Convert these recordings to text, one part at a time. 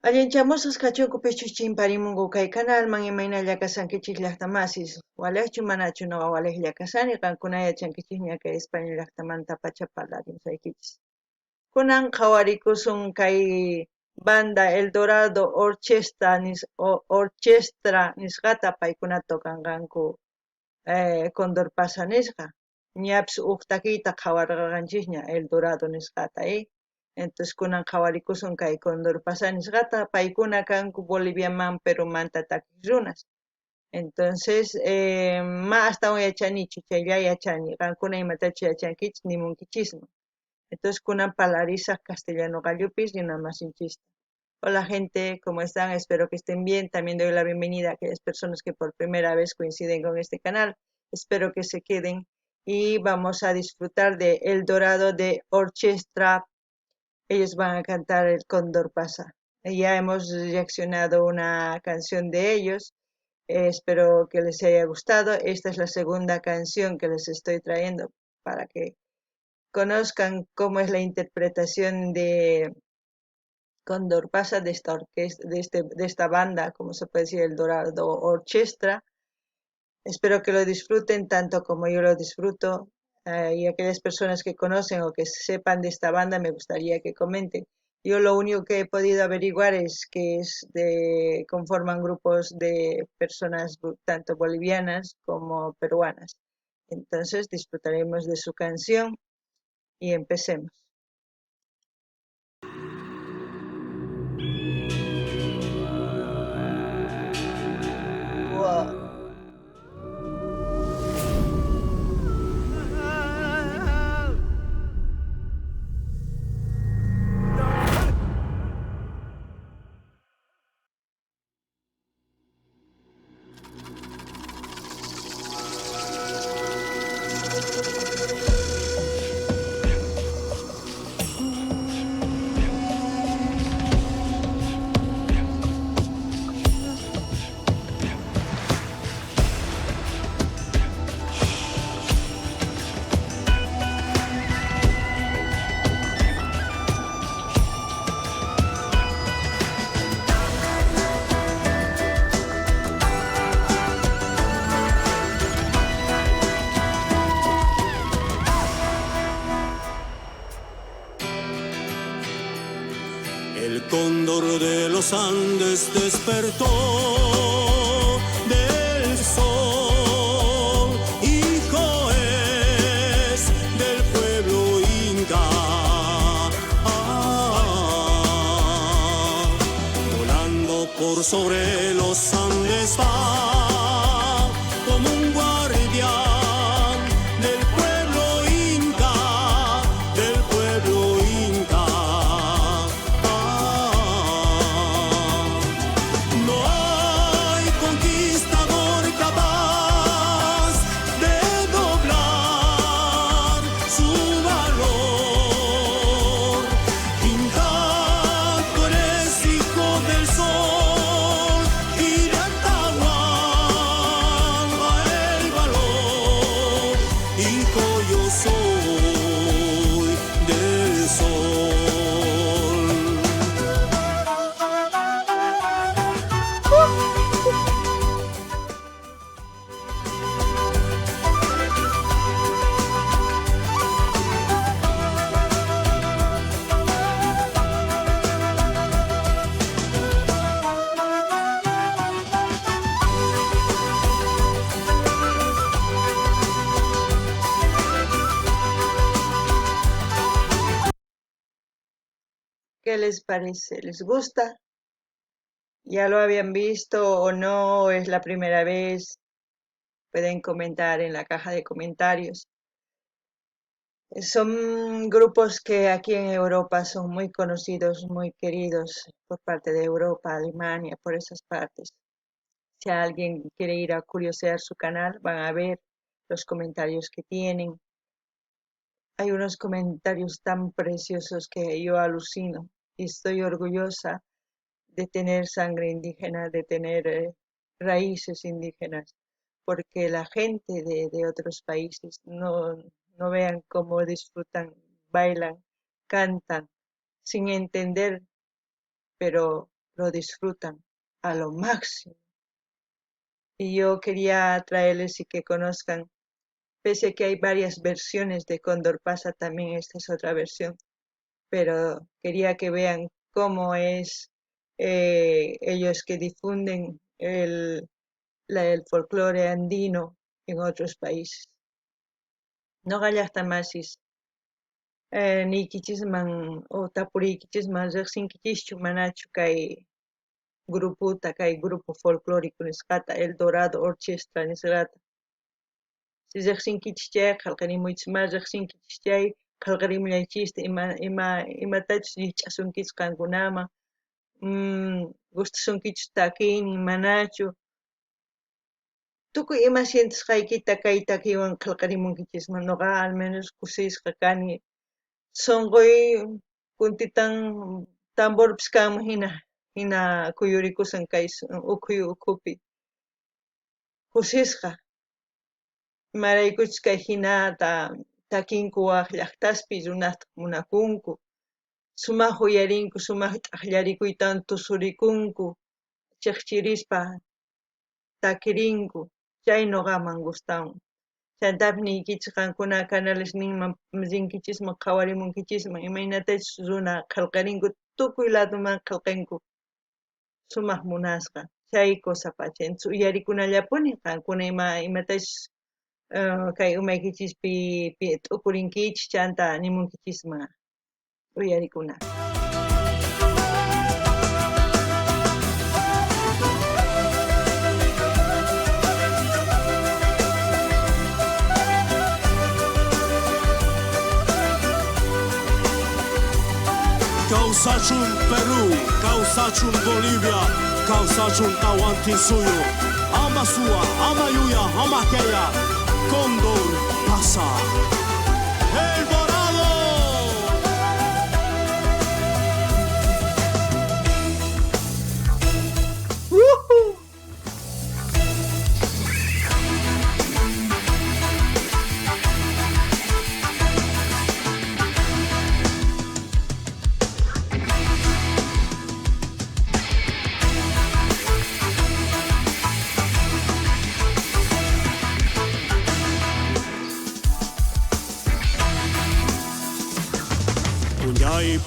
Allinchamusqas kachunku pichus chimparimunku kay kanalman imaynalla kashankichis llaqtamasis, walejchu manachu noqa walejlla kashani, qankuna yachankichisña kay España llaqtamanta pacha parlarimusaykichis. Kunan qhawarikusun kay banda El Dorado Orchestra, Orchestra nisqata paykuna tocanqanku Cóndor Pasa nisqa. Ñapis uj takiyta qhawarqanchisña El Dorado nisqata, Entonces kunan qhawarikusun kay Cóndor Pasa nisqata, paykuna kanku Boliviaman Perumanta takiq runas. Entonces, ma astawan yachanichu, chaylla yachani, qankuna imatachu yachankichis nimunkichisman. Entonces kunan parlarisaq castellano qallupis rinamasinchista. Hola gente, ¿cómo están? Espero que estén bien. También doy la bienvenida a aquellas personas que por primera vez coinciden con este canal. Espero que se queden y vamos a disfrutar de El Dorado de Orchestra. Ellos van a cantar El Cóndor Pasa. Ya hemos reaccionado una canción de ellos. Espero que les haya gustado. Esta es la segunda canción que les estoy trayendo para que conozcan cómo es la interpretación de Cóndor Pasa de esta orquesta, de esta banda, como se puede decir, El Dorado Orchestra. Espero que lo disfruten tanto como yo lo disfruto. Y aquellas personas que conocen o que sepan de esta banda, me gustaría que comenten. Yo lo único que he podido averiguar es que conforman grupos de personas tanto bolivianas como peruanas. Entonces disfrutaremos de su canción y empecemos. Wow. El cóndor de los Andes despertó del sol, hijo es del pueblo inca. Ah, volando por sobre los Andes va como un guardián del pueblo inca, del pueblo inca. Ah, no hay conquistador capaz de doblar su valor. Inca, tú eres hijo del sol y de Atahualpa el valor. Hijo yo soy del sol. ¿Qué les parece? ¿Les gusta? ¿Ya lo habían visto o no? ¿Es la primera vez? Pueden comentar en la caja de comentarios. Son grupos que aquí en Europa son muy conocidos, muy queridos por parte de Europa, Alemania, por esas partes. Si alguien quiere ir a curiosear su canal, van a ver los comentarios que tienen. Hay unos comentarios tan preciosos que yo alucino y estoy orgullosa de tener sangre indígena, de tener raíces indígenas, porque la gente de otros países no vean cómo disfrutan, bailan, cantan, sin entender, pero Lo disfrutan a lo máximo. Y yo quería traerles y que conozcan, pese a que hay varias versiones de Cóndor Pasa, también esta es otra versión, pero quería que vean cómo es ellos que difunden el folclore andino en otros países. Noqa llaqta masis niykichisman o tapuriykichisman riqsinkichischu manachu kay grupota, kay grupo folclórico nisqata, El Dorado Orchestra nisqata. Si riqsinkichis chayqa qhalqarimuychis, mana riqsinkichis chay qhalqarimullaychista imatachus rikch'asunkichis qankunaman, gustasunkichis takiynin manachu. Tukuy ima sientisqaykita kay takiywan qhalqarimunkichisman, noqa al menos kusisqa kani. Sonqoy kuntitan tamborpis kanman hina kuyurikusan kay ukhuy ukhupi. Kusisqa imaraykuchus kay hinata takinku waj llaqtaspi runasta munakunku, sumaq uyarinku, sumaq t'aqllarikuytawan tusurikunku, chiqchirispa takirinku, chay noqaman gustawan. Chantapis niykichis qankuna canales ninman rinkichisman qhawarimunkichisman imaynatachus runa qhalqarinku tukuy ladoman qhalqanku sumaq munasqa chay cosa pacha. Entonces uyarikunallapuni qankuna imatachus kay umaykichispi t'ukurinkichis chanta nimunkichisman uyarikuna. Kawsachun Perú, kawsachun Bolivia, kawsachun Tawantinsuyu, ama suwa, ama yuya, ama keya, Cóndor pasa. El Dorado. ¡Woohoo!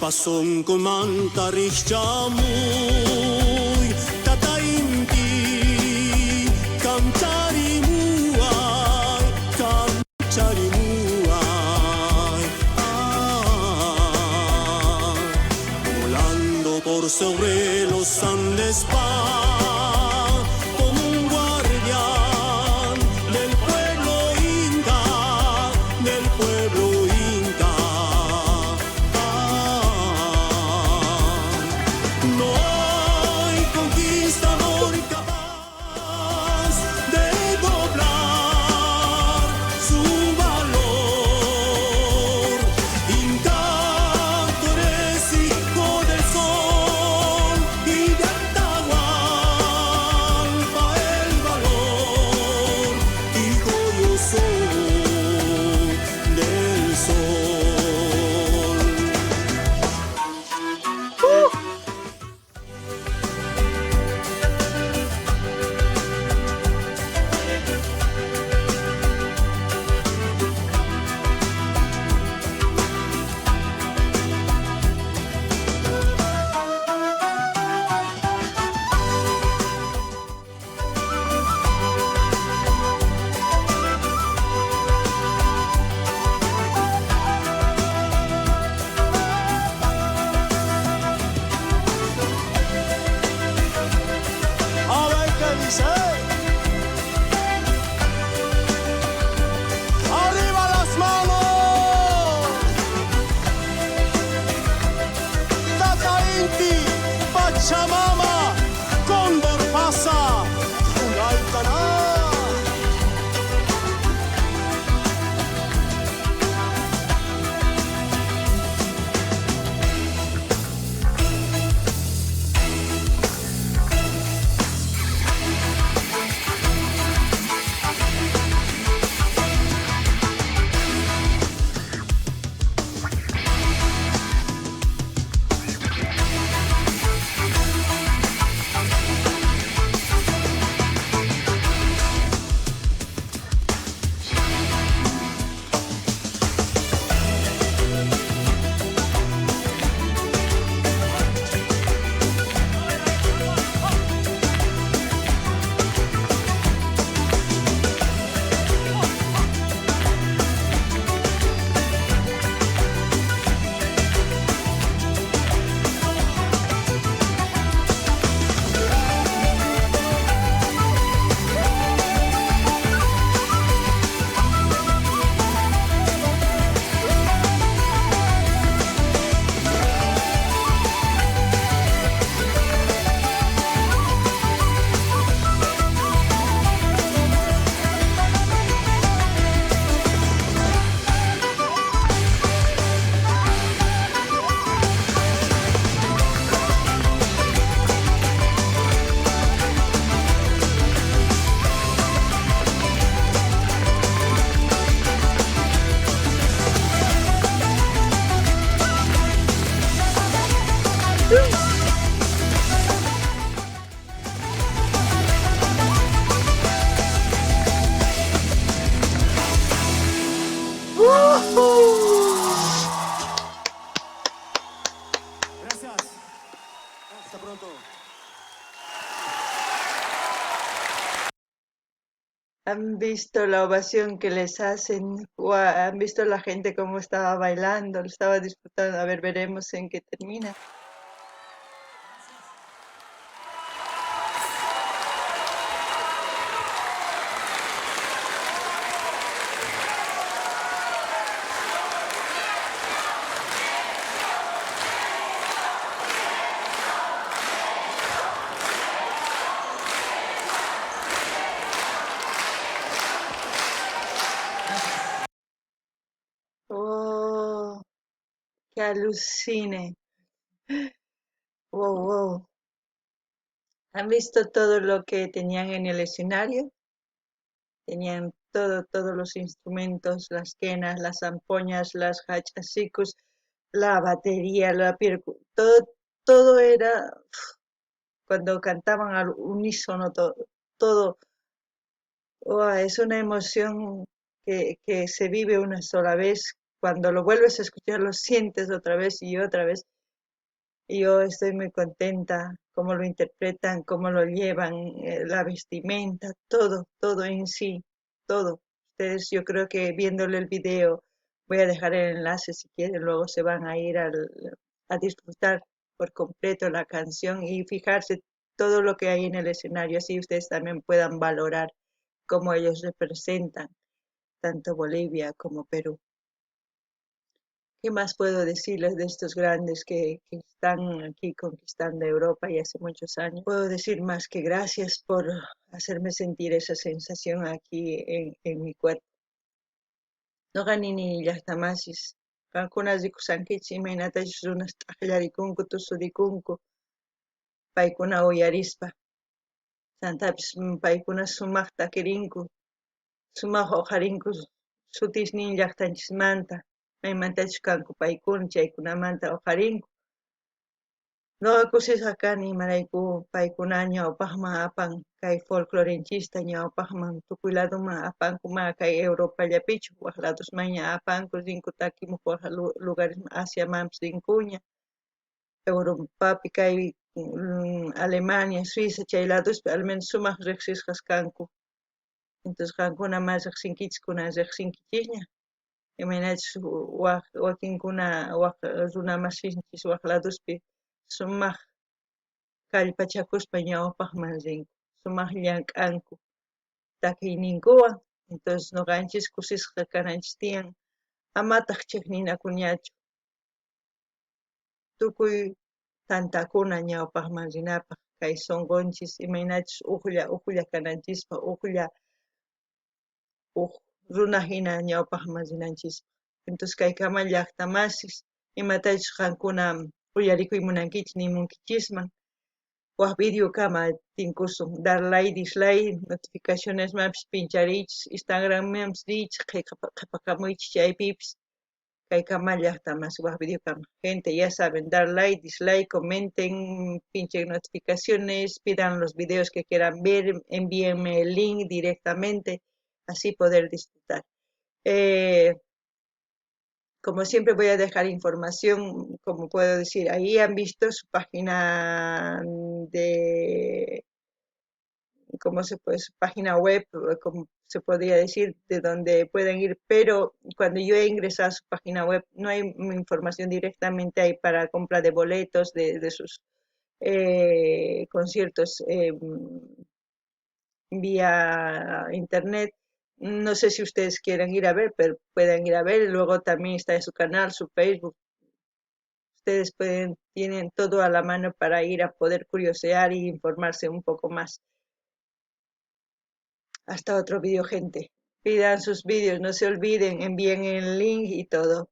Pasonkumanta rikchamuy Tata Inti kamcharimuay, kamcharimuay, ah, volando por sobre los Andes va como un guardián del pueblo inca, del pueblo inca. Ah, no hay conquistador capaz de doblar su valor. Inca, tú eres hijo del sol y de Atahualpa el valor. Hijo yo soy del sol. A ver qué dice. ¡Arriba las manos! Tata Inti, Pachamama, Cóndor pasa, Julalcaná. Gracias. Hasta pronto. ¿Han visto la ovación que les hacen? ¿Han visto la gente cómo estaba bailando? Lo estaba disfrutando. A ver, veremos en qué termina. Oh, qué alucine. Wow, wow. ¿Han visto todo lo que tenían en el escenario? Tenían todos los instrumentos, las quenas, las zampoñas, las hachasicus, la batería, la percu-, todo, todo era, cuando cantaban al unísono, todo. Oh, es una emoción que se vive una sola vez. Cuando lo vuelves a escuchar, lo sientes otra vez y otra vez. Y yo estoy muy contenta cómo lo interpretan, cómo lo llevan, la vestimenta, todo, todo en sí, todo. Ustedes, yo creo que viéndole el video, voy a dejar el enlace si quieren, luego se van a ir a disfrutar por completo la canción y fijarse todo lo que hay en el escenario, así ustedes también puedan valorar cómo ellos representan tanto Bolivia como Perú. ¿Qué más puedo decirles de estos grandes que están aquí conquistando Europa y hace muchos años? Puedo decir más que gracias por hacerme sentir esa sensación aquí en mi cuerpo. Noqa nini llaqtamasis, qankuna rikusankichis imaynatachus runas t'aqllarikunku, tusurikunku, paykuna uyarispa. Chantapis paykuna sumaqta kirinku, sumaq uqharinku sutisnin llaqtanchismanta, maymantachus kanku paykuna, chaykunamanta uqharinku. Noqa kusisqa kani imarayku paykuna ñawpaqman apan kay folclorenchista, ñawpaqman tukuy ladoman apanku, mana kay Europallapichu, waj ladosmanña apanku, rinku takimuq waj lugaresman, Asiamanpis rinkuña, Europapi kay, Alemania, Suiza, chay ladospi al menos sumaq riqsisqas kanku. Entonces qankuna mas riqsinkichis, kunan riqsinkichisña. Imaynachus waj wakinkuna waj runa masinchis waj ladospi sumaq kallpachakuspa ñawpaqman rinku, sumaq llank'anku takiyninkuwan. Entonces noqanchis kusisqa kananchis tiyan, amataq chiqninakuñachu. Tukuy tantakuna ñawpaqman rinapaq, kay sunqunchis imaynachus ujlla, ujlla kananchispa, ujlla uj runa hina ñawpaqman rinanchispaq. Entonces kaykama llaqtamasis, imatachus qankuna uyarikuy munankichis nimunkichisman. Waj video kama tinkusun, dar like, dislike, notificaciones mapis pinchariychis, Instagram mapis riychis, qhipaqamuychis chaypipis. Kaykama llaqtamasi, waj video kama. Gente, ya saben, dar like, dislike, comenten, pinchen notificaciones, pidan los videos que quieran ver, envíenme el link directamente, así poder disfrutar. Como siempre voy a dejar información, como puedo decir, ahí han visto su página de, ¿cómo se puede? Su página web, como se podría decir, de donde pueden ir, pero cuando yo he ingresado a su página web no hay información directamente ahí para compra de boletos de sus conciertos vía internet. No sé si ustedes quieren ir a ver, pero pueden ir a ver. Luego también está en su canal, su Facebook. Ustedes tienen todo a la mano para ir a poder curiosear e informarse un poco más. Hasta otro vídeo, gente. Pidan sus vídeos, no se olviden, envíen el link y todo.